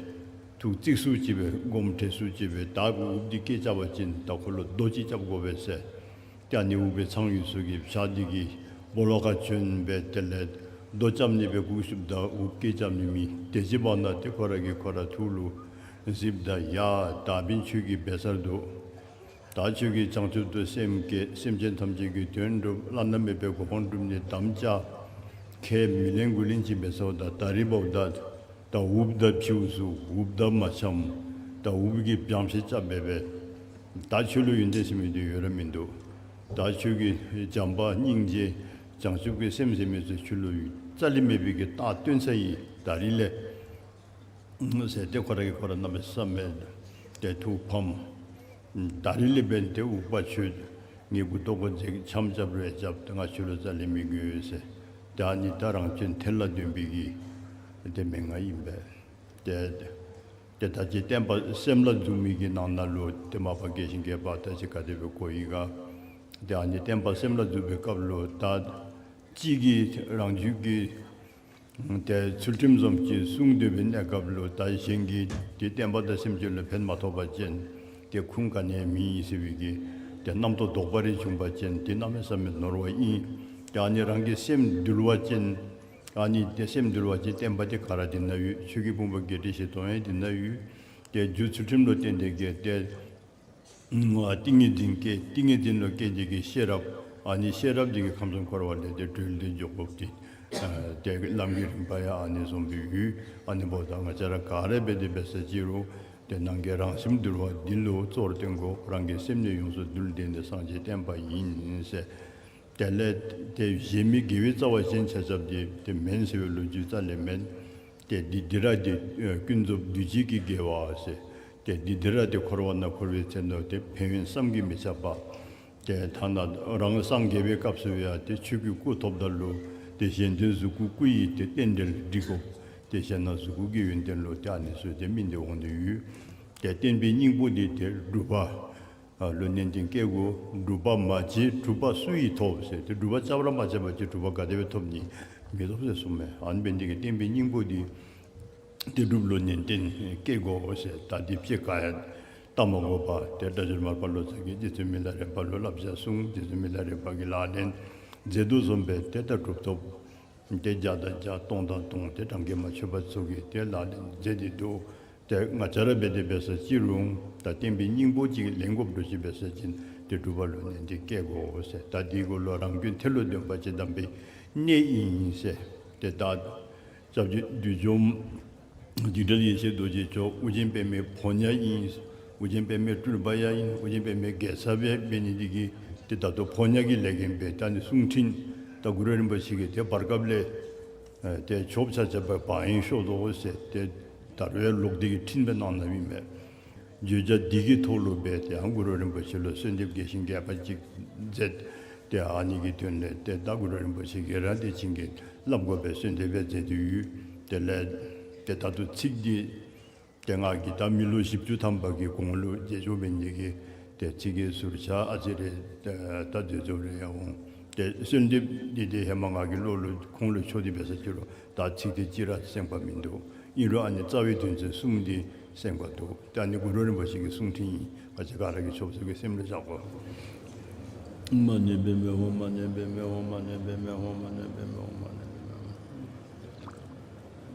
ཐུགས་གཙིགས་སུ་ཅིག་སྦེ་དགོངསམ་ཁྲེལ་སུ་ཅིག་སྦེ་ད་འུགཔ་འདི་སྐད་རྐྱབ་པ་ཅིན་ད་ཁོ་ལུ་རྡོ་ཅིག་རྐྱབ་དགོ་པས་ཟེར། ཏེ་ཨ་ནི་འུག་པའི་ཚང་ཡུལ་ཚུ་གིས་བྱག་འདི་གི་སྦོ་ལོགས་ཁར་བྱོན་སྦེ་དེ་ལས་རྡོ་རྐྱབ་ནི་སྦེ་སྒུག་བཞུགསཔ་ད་འུགཔ་སྐད་རྐྱབ་ནི་མེད། དེ་ཅིག་འབདཝ་ད་ཏེ་ཁོ་ར་གིས་ཁོ་ར་ཐུགས་ལུ་གཟིགསཔ་ད་ཡ་ད་འབདན་ཁྱོད་ཀྱིས་འབད་ཚར་དོ། ད་ཁྱོད་ཀྱིས་བྱང་ཆུབ་ཏུ་སེམས་བསྐྱེད། སེམས་ཅན་ཐམས་ཅད་ཀྱི་དོན་སྒྲུབ། བླ་ན་མེད་པའི་གོ་འཕང་སྒྲུབ་ནི་དམ་བཅའ། ཁས་མི་ལེན་དགུ་ལེན་ཅིག་འབད་ཚརཝ་ད་ད་རིས་འབདཝ་ད་ད་འུགཔ་དང་ཕྱེཝ་ཚུ་འུགཔ་དང་མ་འཆམ། ད་འུགཔ་གིས་བྱམས་ཤིང་རྐྱབ་སྦེ་འབད། ད་ཁྱོད་ལུ་ཡོན་ཏན་ཟེར་མི་འདི་ཡོད་ར་མིན་འདུག། ད་ཁྱོད་ཀྱིས་བྱམས་པ་སྙིང་རྗེ་བྱང་ཆུབ་ཀྱི་སེམས་ཟེར་མི་ཚུ་ཁྱོད་ལུ་རྩ་ལས་མེད་པའི་གི་རྟགས་སྟོན་ཚར་ཡི། ད་རིས་ལས་ཟེར་ཏེ་ཁོ་ར་གིས་ཁོ་ར་གནམ་མེད་ས་མེད་ཏེ་ཐུགས་ཕམ། ད་རིས་ལས་འབདན་ཏེ་འུག་པ་ཁྱོད་ངེའི་མགུ་ཏོ་གུ་འཛེགས། འཆམ་རྐྱབ་རུང་རྐྱབ། ཏེ་ང་ཁྱོད་ལུ་རྩ་ལས་མི་དགོ་ཟེར། ཏེ་ཨ་ནི་ད་རང་སྐྱོན་ཐེར་ལ་འདོན་པའི་གི་ཏེ་མན་ངག་ཨིན་པས། ཏེ་ཏེ་ད་ཅི་བསྟན་པ་སེམས་ལ་འཛུགས་མི་གི་ནང་ན་ལུ་ཏེ་མ་པ་རྒྱས་ཤིང་རྒྱས་པ་ད་ཅི་ག་དེ་སྦེ་གོ་ཡི་ག། ཏེ་ཨ་ནི་བསྟན་པ་སེམས་ལ་འཛུགས་པའི་སྐབས་ལུ་ད་གཅིག་གིས་རང་རྒྱུད་ཀྱི་ཏེ་ཚུལ་ཁྲིམས་བཟུམ་ཅིག་བསྲུང་སྡོད་པའི་གནས་སྐབས་ལུ་ད་གཞན་གྱིས་ཏེ་བསྟན་པ་དང་སེམས་ཅན་ལུ་ཕན་མ་ཐོགས་པ་ཅིན་ཏེ་ཁུངས་ག་ནི་ཡང་མེད་ཟེར་བའི་གི་ཏེ་རྣམ་རྟོག་དོགས་པ་རེ་བྱུང་པ་ཅིན་ཏེ་གནམ་མེད་ས་མེད་ནོར་བ་ཨིན། ཏེ་ཨ་ནི་རང་གི་སེམས་འདུལ་བ་ཅིན་ཨ་ནི་ཏེ་སེམས་འདུལ་བ་ཅིན་བསྟན་པ་ཏེ་ག་ར་འདི་ན་ཡོད། ཆོས་ཀྱི་ཕུང་པོ་བརྒྱད་ཁྲི་བཞི་སྟོང་ཡང་འདི་ན་ཡོད། ཏེ་རྒྱུ་ཚུལ་ཁྲིམས་ལུ་བརྟེན་ཏེ་གི་ཏེ་ཏིང་ངེ་འཛིན་སྐྱེ། ཏིང་ངེ་འཛིན་ལུ་སྐྱེ་འདི་གི་ཤེས་རབ། ཨ་ནི་ཤེས་རབ་འདི་གིས་ཁམས་གསུམ་འཁོར་བ་ལས་ཏེ་གྲོལ་ཏེ་འགྱོ་དགོཔ་འདི་ཏེ་ལམ་གྱི་རིམ་པ་ཡང་ཨ་ནི་བཟུམ་སྦེ་ཡོད། ཨ་ནི་འབདཝ་ད་ང་བཅས་ར་ག་ར་འབད་དེ་འབད་ས་ཅི་རུང་ཏེ་ནང་གི་རང་སེམས་འདུལ་བ་འདི་ལུ་གཙོ་བོར་བཏོན་དགོ། རང་གི་སེམས་ནི་ཡོངས་སུ་འདུལ་འདི་ནི་སངས་རྒྱས་བསྟན་པ་ཡིན་ཟེར། དེ་ལས་ཏེ་གཞན་མི་དགེ་བའི་རྩ་བ་ཅན་ཆ་ཁྱབ་འདི་ཏེ་མེན་ཟེར་བའི་ལོ་རྒྱུས་རྩ་ལས་མེན། ཏེ་འདི་འདི་ར་ཏེ་ཨེ་ཀུན་རྫོབ་འདུས་བྱས་ཀྱི་དགེ་བ་ཟེར། ཏེ་འདི་འདི་ར་ཏེ་འཁོར་བ་ན་འཁོར་བའི་ཚེ་ན་ཏེ་ཕན་ཡོན་བསམ་གྱིས་མི་ཁྱབ་པ། ཏེ་ཐ་ན་རང་སངས་རྒྱས་པའི་སྐབས་སུ་ཡང་ཏེ་ཆོས་ཀྱི་སྐུ་ཐོབ་ད་ལུ་ཏེ་གཞན་དོན་གཟུགས་སྐུ་སྐུ་ཡི་ཏེ་རྟེན་འབྲེལ་འགྲིག་དགོ། ཏེ་གཞན་ན་གཟུགས་སྐུ་གི་ཡོན་ཏན་ལུ་ཏེ་ཨ་ནི་ཚུ་ཏེ་སྨིན་ཏེ་འོང་དོ་ཡོད། ཏེ་བསྟན་པའི་སྙིང་པོ་འདི་ཏེ་སྒྲུབ་པ་ཨ་ལུ་ནན་ཏན་བསྐྱེད་དགོ། སྒྲུབ་པ་མ་བྱས་གྲུབ་པ་སུ་ཡིས་ཐོབ་ཟེར། ཏེ་སྒྲུབ་པ་རྐྱབ་ར་མ་རྐྱབ་པ་ཅིན་གྲུབ་པ་ག་དེ་སྦེ་ཐོབ་ནི། མི་ཐོབ་ཟེར་གསུངས་མས། ཨ་ནི་འབད་ནི་འདི་གིས་བསྟན་པའི་སྙིང་པོ་འདི་ཏེ་སྒྲུབ་ལུ་ནན་ཏན་བསྐྱེད་དགོ་ཟེར། ད་འདི་ཕྱེད་ཀ་ཡང་བཏང་མ་དགོ་པར་ཏེ་སྒྲ་སྒྱུར་མར་པ་ལོ་ཙཱ་གིས་རྗེ་བཙུན་མི་ལ་རས་པ་ལུ་བསླབ་བྱ་གསུངས། རྗེ་བཙུན་མི་ལ་རས་པ་གིས་ལག་ལེན་མཛད་དོ་བཟུམ་སྦེ་ཏེ་ད་གྲུབ་ཐོབ་ཏེ་བརྒྱ་དང་བརྒྱ་སྟོང་དང་སྟོང་ཏེ་གྲངས་ཀྱིས་མ་ཆོད་པ་ཚུ་གིས་ཏེ་ལག་ལེན་མཛད་དེ་འདུག། ཏེ་ང་བཅས་ར་འབད་དེ་འབད་ས་ཅི་རུང་ད་བསྟན་པའི་སྙིང་པོ་ཅིག་ལེན་དགོཔ་འདྲཝ་ཅིག་འབད་ས་ཅིན་ཏེ་སྒྲུབ་པ་ལུ་ནན་ཏན་བསྐྱེད་དགོ་ཟེར། ད་འདི་གུ་ལུ་རང་གི་ཐད་ལུ་འདོན་པ་ཅིན་དམ་པའི་གནད་ཨིན་ཟེར། ཏེ་ད་སྐྱབས་རྗེ་བདུད་འཇོམས་འཇིགས་བྲལ་ཡེ་ཤེས་རྡོ་རྗེ་མཆོག་ཨོ་རྒྱན་པདྨའི་ཕོ་ཉ་ཨིན། ཨོ་རྒྱན་པདྨའི་སྤྲུལ་པ་ཡང་ཨིན། ཨོ་རྒྱན་པདྨའི་དགེ་རྩ་སྦེ་འབད་ནི་འདི་གིས་ཏེ་ད་ལྟོ་ཕོ་ཉ་གི་ལས་འགན་འབད། ད་ནི་གསུང་འཕྲིན་ད་གུ་རུ་རིན་པོ་ཆེ་གིས་ཏེ་བར་སྐབས་ལས་ཨེ་ཏེ་ཆོསཔ་ཆ་ཁྱབ་སྦེ་བ་ཡིན་ཤོག་དོ་ཟེར་ཏེ་ད་རུང་ཡང་ལོག་སྟེ་གིས་འཕྲིན་སྦེ་གནང་གནངམ་ཨིན་མས། བརྗོད་བྱ་འདི་གི་ཐོག་ལུ་སྦེ་ཏེ་ཡང་གུ་རུ་རིན་པོ་ཆེ་ལུ་གསོལ་འདེབས་རྒྱས་ཤིང་རྒྱས་པ་ཅིག་མཛད། ཏེ་ཨ་ནི་གི་དོན་ལས་ཏེ་ད་གུ་རུ་རིན་པོ་ཆེ་གིས་ར་ཏེ་བྱིན་གྱིས་བརླབ་དགོ་པའི་གསོལ་འདེབས་སྦེ་མཛད་དེ་ཡོད། དེ་ལས་ཏེ་ད་ལྟོ་ཚིག་འདི་ཏེ་ང་གིས་ད་མི་ལོ་བཞི་བཅུ་ཐམ་པ་གི་གོང་ལུ་མཇལ་ཆོག་པའི་འདི་གིས་ཏེ་ཚིག་གི་ཟུར་ཆ་ཨ་ཙི་རེ་ད་འཛོལ་འཛོལཝ་རེ་ཡང་འོང་། ཏེ་གསོལ་འདེབས་འདི་ཏེ་ཧེ་མ་ང་གིས་ལོག་ལོག་ཁོང་ལུ་ཞུ་སྟེ་འབད་ས་ཅི་རུང་ད་ཚིག་འདི་གཅིག་ར་གསན་པ་མིན་འདུག། ཨིན་རུང་ཨ་ནི་རྩ་བའི་དོན་ཚན་གསུམ་འདི་གསན་པ་འདུག། ཏེ་ཨ་ནི་གུ་རུ་རིན་པོ་ཆེ་གི་གསུང་འཕྲིན་ཨིན། ང་བཅས་ག་ར་གིས་ཆོསཔ་ཚུ་གིས་སེམས་ལུ་བཞག་དགོ།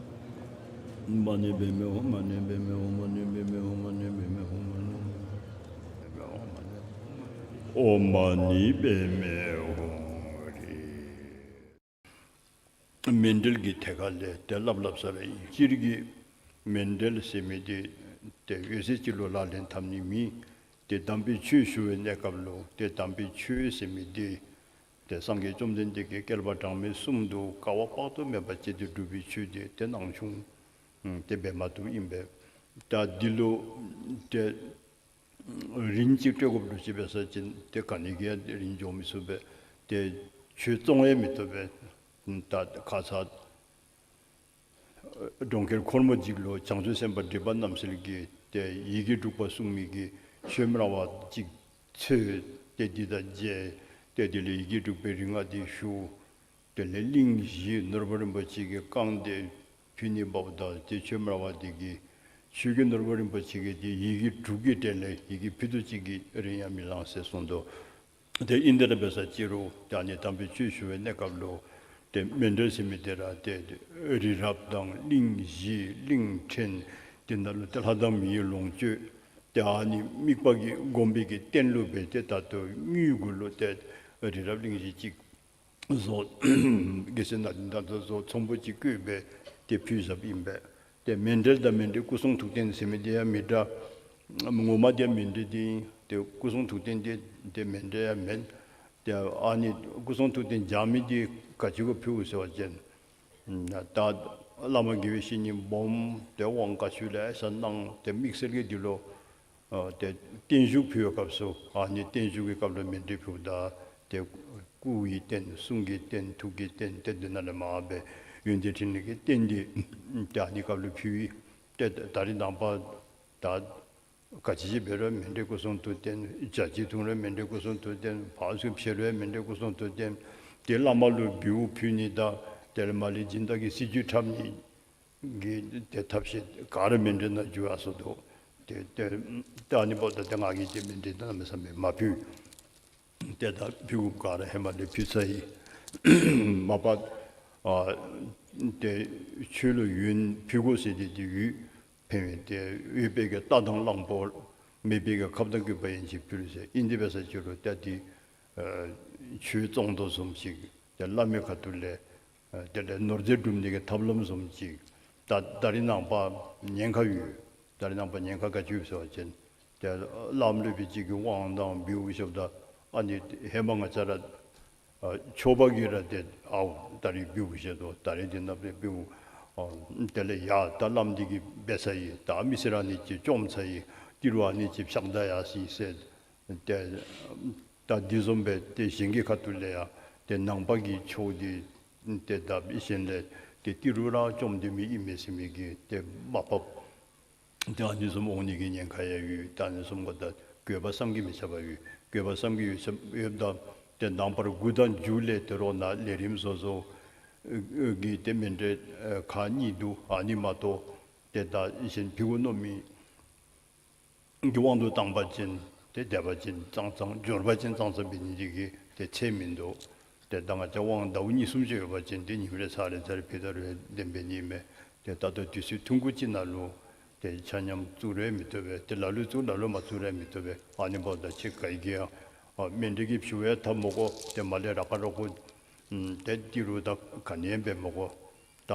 ཨོཾ་མ་ཎི་པདྨེ་ཧཱུྃ་ཧྲཱིཿ། མཎྜལ་གྱི་ཐད་ཁ་ལས་ཏེ་སླབ་སླབ་ས་ར་ཨིན། སྤྱིར་གྱིས་མཎྜལ་ཟེར་མི་འདི་ཏེ་འོད་ཟེར་ཅིག་ལུ་ལག་ལེན་འཐབ་ནི་མེད། ཏེ་དམ་པའི་ཆོས་ཞུ་བའི་གནས་སྐབས་ལུ་ཏེ་དམ་པའི་ཆོས་ཟེར་མི་འདི་ཏེ་སངས་རྒྱས་བཅོམ་ལྡན་འདས་ཀྱིས་བསྐལ་པ་གྲངས་མེད་གསུམ་དུ་དཀའ་བ་དཔག་ཏུ་མེད་པ་སྤྱད་དེ་བསྒྲུབས་པའི་ཆོས་འདི་ཏེ་སྣང་ཆུང་ཏེ་འབད་མ་བཏུབ་ཨིན་པས། ད་འདི་ལུ་ཏེ་རིན་ཅིག་སྤྲོད་དགོཔ་འདྲཝ་ཅིག་འབད་ས་ཅིན་ཏེ་ག་ནི་གིས་ཡང་རིན་འཇོག་མི་ཚུགས་པས། ཏེ་ཆོས་བཙོང་ཡང་མི་བཏུབ་པས། ད་ཁ་ཙ་གྲོང་ཁྱེར་འཁོར་མོ་འཇིག་ལུ་བྱང་ཆུབ་སེམས་དཔའ་སྒྲིབ་པ་རྣམ་སེལ་གྱིས་ཏེ་ཡི་གེ་དྲུག་པ་གསུང་མི་གི་ཆོས་སྨྲ་བ་ཅིག་འཚོལ་ཏེ་འདི་དང་མཇལ། ཏེ་དེ་ལས་ཡི་གེ་དྲུག་པའི་རིག་སྔགས་འདི་ཞུ། དེ་ལས་གླིང་བཞི་ནོར་བུ་རིན་པོ་ཆེ་གིས་བཀང་སྟེ་ཕུལ་ནི་འབདཝ་ད་ཏེ་ཆོས་སྨྲ་བ་འདི་གིས་ཆོས་ཀྱི་ནོར་བུ་རིན་པོ་ཆེ་གི་ཏེ་ཡི་གེ་དྲུག་གི་གྲས་ལས་ཡི་གེ་ཕུད་རྡོག་གཅིག་གི་རིན་ཡང་མི་ལང་ཟེར་གསུངས་དོ། ཏེ་ཨིན་དེ་ར་འབད་ས་ཅི་རུང་ཏེ་ཨ་ནི་དམ་པའི་ཆོས་ཞུ་བའི་གནས་སྐབས་ལུ་ཏེ་མཎྜལ་ཟེར་མི་འདི་ར་ཏེ་རི་རབ་དང་གླིང་བཞི་གླིང་ཕྲན་དེ་ནང་ལུ་ཏེ་ལྷ་དང་མིའི་ལོངས་སྤྱོད་ཏེ་ཨ་ནི་དམིགས་པ་གི་སྒོམ་པའི་གི་རྟེན་ལུ་སྦེ་ཏེ་ད་ལྟོ་དངུལ་གུ་ལུ་ཏེ་རི་རབ་གླིང་བཞི་ཅིག་བཟོ་གེ་སར་ནཱ་དེ་ད་ལྟོ་བཟོ་ཚོམ་བུ་ཅིག་བརྐོས་སྦེ་ཏེ་ཕུལ་བཞགཔ་ཨིན་པས། ཏེ་མཎྜལ་དང་མཎྜལ་སྐུ་གསུང་ཐུགས་རྟེན་ཟེར་མི་འདི་ཡང་མི་འདྲ། ངོ་མ་འདི་མཎྜལ་འདི་ཨིན། ཏེ་སྐུ་གསུང་ཐུགས་རྟེན་འདི་ཏེ་མཎྜལ་ཡང་མེན། ཏེ་ཨ་ནི་སྐུ་གསུང་ཐུགས་རྟེན་སྦྱང་མི་འདི་ག་ཅི་གུ་ཕུལཝ་ཟེར་བ་ཅིན་ད་བླ་མ་དགེ་བའི་བཤེས་གཉེན་སྦོམ་ཏེ་དབང་བཀའ་ཆོས་ལེ་ཤ་གནང་ཏེ་དམིགས་བསལ་གྱིས་འདི་ལུ་ཨ་ཏེ་བརྟན་བཞུགས་ཕུལ་བའི་སྐབས་སུ་ཨ་ནི་བརྟན་བཞུགས་ཀྱི་སྐབས་ལུ་མཎྜལ་ཕུལཝ་ད་ཏེ་སྐུ་ཡི་རྟེན་གསུང་གི་རྟེན་ཐུགས་ཀྱི་རྟེན་ཏེ་འདི་ནང་ལས་མར་སྦེ་ཡོན་ཏན་ཕྲིན་ལས་ཀྱི་རྟེན་འདི་ཏེ་ཨ་ནི་སྐབས་ལུ་ཕུལ་ཡི། ཏེ་ད་རེས་ནངས་པ་ད་ག་ཅི་ཅིག་འབད་རུང་མཎྜལ་སྐུ་གསུང་ཐུགས་རྟེན། ཇ་ཅིག་འཐུང་རུང་མཎྜལ་སྐུ་གསུང་ཐུགས་རྟེན། ཕར་ཚུར་ཕྱད་རུང་མཎྜལ་སྐུ་གསུང་ཐུགས་རྟེན། ཏེ་བླ་མ་ལུ་འབུལཝ་ཕུལ་ནི་དང་དེ་ལས་མར་ལས་སྦྱིན་བདག་གི་སྲིད་བྱུས་འཁྲབ་ནི་གི་ཏེ་ཐབས་ཤེས་ག་ར་མཎྜལ་ནང་འཇུ་ཡར་སོ་དོ། ཏེ་ཏེ་ད་ཨ་ནི་འབདཝ་ད་ཏེ་ང་གིས་ཏེ་མཎྜལ་ནང་མེད་ས་མེད་མ་ཕུལ། ཏེ་ད་ཕུལ་དགོཔ་ག་ར་ཧེ་མ་ལས་ཕུལ་ཚར་ཡི། མ་པ་ཨ་ཏེ་ཆོས་ལུ་ཡོན་ཕུལ་དགོ་ཟེར་ཏེ་ཏེ་ཡོད། ཕན་ཡོན་ཏེ་ཡོད་པའི་གི་རྟ་དང་གླང་པོ་མེད་པའི་གི་ཁབ་དང་སྐུད་པ་ཡན་ཆད་ཕུལ་ཟེར། ཨིན་དེ་འབད་ས་ཅི་རུང་ཏེ་འདི་ཨ་ཆོས་བཙོང་དོ་བཟུམ་ཅིག་ཏེ་བླ་མའི་ཁ་ཐུག་ལས་ཨ་དེ་ལས་ནོར་རྫས་སྒྲུབ་ནི་གི་ཐབས་ལམ་བཟུམ་ཅིག། ད་ད་རེས་ནངས་པ་ཉེན་ཁ་ཡོད། ད་རེས་ནངས་པ་ཉེན་ཁ་ག་ཅི་ཡོད་ཟེར་བ་ཅིན་ཏེ་བླམ་སློབ་དཔོན་ཅིག་གིས་དབང་དང་འབུལཝ་ཞུཝ་ད་ཨ་ནི་ཧེ་མ་ང་བཅས་ར་ ཨ་ཆོསཔ་གིས་ར་ཏེ་ཨའུ་ད་རིས་འབདཝ་བཞེས་དོ། ད་རིས་འདི་ནང་འབདཝ། ཨ་དེ་ལས་ཡ་ད་བླམ་འདི་གིས་འབད་ཚར་ཡི། ད་མི་སེར་ཨ་ནི་ཅིག་བཅོམ་ཚར་ཡི། ཏི་རུ་ཨ་ནི་ཅིག་ཕྱག་བདའ་ཡར་སོ་ཡི་ཟེར། ཏེ་ད་འདི་བཟུམ་སྦེ་ཏེ་གཞན་གྱི་ཁ་ཐུག་ལས་ཡང་ཏེ་ནང་པ་གི་ཆོས་འདི་ཏེ་ད་གཞན་ལས་ཏེ་ཏི་རུ་ར་བཅོམ་སྡོད་མི་ཨིན་མས་ཟེར་མི་གི་ཏེ་མ་པ་ཏེ་ཨ་ནི་བཟུམ་འོང་ནི་གི་ཉེན་ཁ་ཡང་ཡོད། ཏེ་ཨ་ནི་བཟུམ་ག་ད་དགོས་པ་བསམ་གྱིས་མི་ཁྱབ་པ་ཡོད། དགོས་པ་བསམ་གྱིས་ཡོད་ས་ཡོདཔ་ད་ཏེ་ནངས་པར་དགུ་དང་མཇུག་ལས་ཏེ་རོགས་ནཱ་ལས་རིམ་བཟོ་བཟོ་གི་ཏེ་མཎྜལ་ཁག་གཉིས་འདུག། ཨ་ནི་མ་གཏོགས་ཏེ་ད་གཞན་ཕི་གུ་མནོ་མི་གི་དབང་དུ་བཏང་པ་ཅིན་ཏེ་དད་པ་ཅན་ཙང་ཙང་འབྱོར་པ་ཅན་ཙང་ཙང་འབད་ནི་འདི་གིས་ཏེ་ཚད་མིན་འདུག། ཏེ་ད་ང་བཅས་དབང་ཟླཝ་གཉིས་གསུམ་ཅིག་ཡོད་པ་ཅིན་ཏེ་ཉིནམ་རེ་ཚར་རེ་ཚར་རེ་ཕུལ་ད་རུང་བདེན་པའི་ཨིན་མས། ཏེ་ད་ལྟོ་དུས་ཚོད་ཐུང་ཀུ་ཅིག་ནང་ལུ་ཏེ་ཆ་མཉམ་བཙུགས་རུང་མི་བཏུབ་པས། ཏེ་ལ་ལུ་བཙུགས་ལ་ལུ་མ་བཙུགས་རུང་མི་བཏུབ་པས། ཨ་ནི་འབདཝ་ད་ཁྱེད་ག་གིས་ཡང་ཨ་མཎྜལ་གྱི་ཕྱི་བས་ཐབས་མི་དགོ། ཏེ་མར་ལས་ར་ཁ་ར་ཁུ་ཏེ་ཏི་རུ་དང་ག་ནི་ཡང་འབད་མི་དགོ། ད་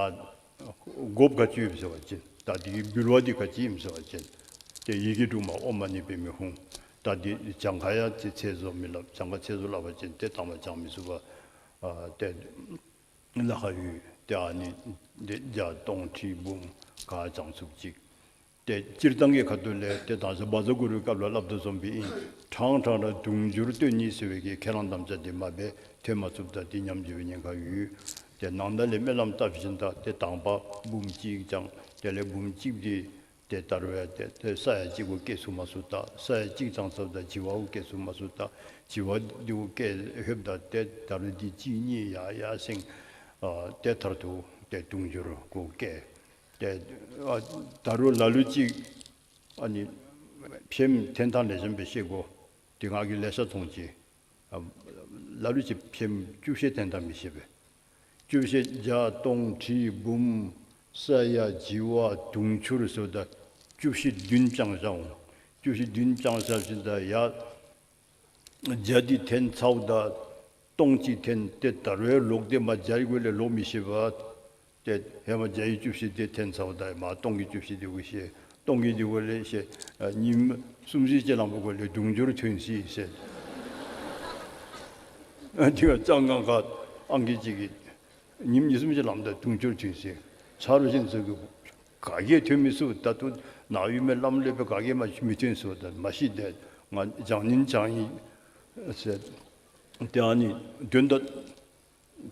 དགོཔ་ག་ཅི་ཡོདཔ་ཟེར་བ་ཅིན་ད་འདི་གི་འབུལ་བ་འདི་ག་ཅི་ཨིནམ་ཟེར་བ་ཅིན་ཏེ་ཡི་གེ་དྲུག་མ་ཨོཾ་མ་ཎི་པདྨེ་ཧཱུྃ། ད་འདི་གྱངས་ཁ་ཡང་ཏེ་ཚད་བཟོ་མི་སླབ། གྱངས་ཁ་ཚད་བཟོ་སླབ་པ་ཅིན་ཏེ་དང་པ་གྱངས་མི་ཚུགས་པས། ཨ་ཏེ་ལཱ་ཁག་ཡོད། ཏེ་ཨ་ནི་འདི་བརྒྱ་སྟོང་ཁྲི་འབུམ་ག་གྱངས་ཚུགསཔ་ཅིག། ཏེ་སྤྱིར་བཏང་གི་ཁ་ཐུག་ལས་ཏེ་ད་ཅི་བཛྲ་གུ་རུའི་སྐབས་ལུ་སླབ་དོ་བཟུམ་སྦེ་ཨིན། ཕྲང་ཕྲང་ར་དུང་ཕྱུར་བཏོན་ནི་ཟེར་བའི་གི་ཁས་བླངས་དམ་བཅའ་འདི་མ་འབད་ཐོན་མ་ཚུགསཔ་ད་ཏེ་ཉམས་འགྱོ་བའི་ཉེན་ཁ་ཡོད། ཏེ་ནང་ན་ལས་སྨོན་ལམ་བཏབ་ཞིནམ་ད་ཏེ་དང་པ་འབུམ་གཅིག་གྱངས། དེ་ལས་འབུམ་གཅིག་འདི་ཏེ་ད་རུང་ཡང་ཏེ་ཏེ་ས་ཡ་གཅིག་གུ་བཀལ་ཚུགས་མ་ཚུགས་ད། ས་ཡ་གཅིག་གྱངས་ཚརཝ་ད་བྱེ་བ་གུ་བཀལ་ཚུགས་མ་ཚུགས་ད། བྱེ་བ་འདི་གུ་བཀལ་ལྷོདཔ་ད་ཏེ་ད་རུང་འདི་གཅིག་གཉིས་ཡར་ཡར་སེང་། ཨ་ཏེ་མཐར་ཐུག་ཏེ་དུང་ཕྱུར་གུ་བཀལ། ཏེ་ཨ་ད་རུང་ལ་ལུ་ཅིག་ཨ་ནི་ཕྱེངམ་འཐེན་ཐངས་ལེགས་ཤོམ་སྦེ་ཤེས་དགོ། ཏེ་ང་གིས་ལེ་ཤ་མཐོང་ཅི། ཨ་ལ་ལུ་ཅིག་ཕྱེངམ་བཅུ་བཤད་འཐེན་ཐངས་མི་ཤེས་པས། བཅུ་བཤད་བརྒྱ་སྟོང་ཁྲི་འབུམ་ས་ཡ་བྱེ་བ་དུང་ཕྱུར་ཟེརཝ་ད་བཅུ་བཤད་བདུན་བྱང་བཞག་འོང་། བཅུ་བཤད་བདུན་བྱང་བཞག་ཞིནམ་ད་ཡར་བརྒྱ་འདི་འཐེན་ཚརཝ་ད་སྟོང་གཅིག་འཐེན། ཏེ་ད་རུང་ལོག་སྟེ་མར་བརྒྱ་གི་སྒོ་ལས་ལོག་མི་ཤེས་པས། ཏེ་ཧེ་མ་བརྒྱ་ཡི་བཅུ་བཤད་འདི་འཐེན་ཚརཝ་ད་མར་སྟོང་གི་བཅུ་བཤད་འདི་གུ་ཤེས། སྟོང་གི་འདི་གུ་ལས་ཤེས། ཨ་ཉིནམ་གསུམ་བཞི་ཅིག་ལངམ་གུ་ལས་དུང་ཕྱུར་ཐོན་ཅི་ཟེར། ཨ་འདི་ག་ལྕང་སྒང་ཁ་ཨང་རྒས་ཅིག་གིས་ཉིནམ་གཉིས་གསུམ་ཅིག་ལངམ་ད་དུང་ཕྱུར་ཐོན་ཅི། ཆ་རོགས་གཞན་ཚུ་གིས་ག་གིས་ཐོན་མི་ཚུགས། ད་ལྟོ་ནཱ་ཡོད་མི་བླམ་ལས་འབད་ག་གིས་མ་མི་ཐོན་ཟེརཝ་ད་མ་གཞི་ཏེ་ང་བྱང་ནི་བྱང་ཡི་ཟེར། ཏེ་ཨ་ནི་དོན་དག་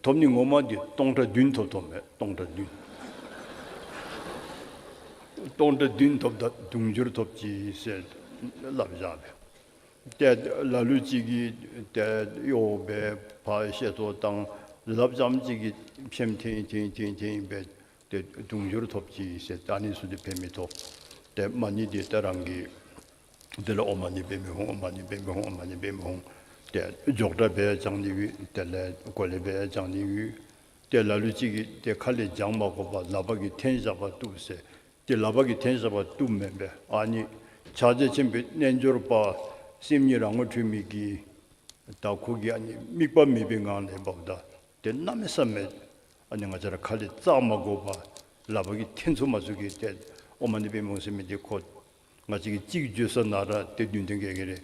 ཐོབ་ནི་ངོ་མ་འདི་སྟོང་ཕྲག་བདུན་ཐོབ་ཐོབ་མས། སྟོང་ཕྲག་བདུན། སྟོང་ཕྲག་བདུན་ཐོབ་ད་དུང་ཕྱུར་ཐོབ་ཅི་ཟེར་སླབ་བཞག་པས། ཏེ་ལ་ལུ་ཅིག་གིས་ཏེ་གཡོག་འབད་ཕར་བཤད་ཚོགས་བཏང་། ལགཔ་རྐྱངམ་ཅིག་གིས་ཕྱེངམ་འཐེན་འཐེན་འཐེན་འཐེན་འབད་ཏེ་དུང་ཕྱུར་ཐོབ་ཅི་ཟེར། ད་ཨ་ནི་ཚུ་འདི་ཕན་མི་ཐོགས། ཏེ་མ་ཎི་འདི་ཏེ་རང་གིས་དེ་ལས་ཨོཾ་མ་ཎི་པདྨེ་ཧཱུྃ། ཨོཾ་མ་ཎི་པདྨེ་ཧཱུྃ། ཨོཾ་མ་ཎི་པདྨེ་ཧཱུྃ། ཏེ་མགྱོགས་དྲགས་སྦེ་བགྱང་ནི་ཡོད། དེ་ལས་གོ་ལེ་སྦེ་བགྱང་ནི་ཡོད། ཏེ་ལ་ལུ་ཅིག་གིས་ཏེ་ཁ་ལས་བགྱང་མ་དགོ་པར་ལགཔ་གིས་འཐེན་བཞག་པ་བཏུབ་ཟེར། ཏེ་ལགཔ་གིས་འཐེན་བཞག་པ་བཏུབ་མེན་པས། ཨ་ནི་ཕྱག་རྒྱ་ཆེན་པོའི་རྣལ་འབྱོར་པ་སེམས་ཉིད་རང་ངོ་འཕྲོད་མི་གིས་ད་ཁོ་གིས་ཨ་ནི་དམིགས་པ་མེད་པའི་ངང་ལས་འབདཝ་ད་ཏེ་གནམ་མེད་ས་མེད་ཨ་ནི་ང་བཅས་ར་ཁ་ལས་བཙག་མ་དགོ་པར་ལགཔ་གིས་འཐེན་ཚུགས་མ་ཚུགས་ཀྱི་ཏེ་ཨོཾ་མ་ཎི་པདྨེ་ཧཱུྃ་ཟེར་མི་འདི་ཁོ་ང་བཅས་ཀྱིས་གཅིག་བརྗོད་ས་ནང་ར་ཏེ་བདུན་ཚན་བརྒྱད་ཀྱི་རེ་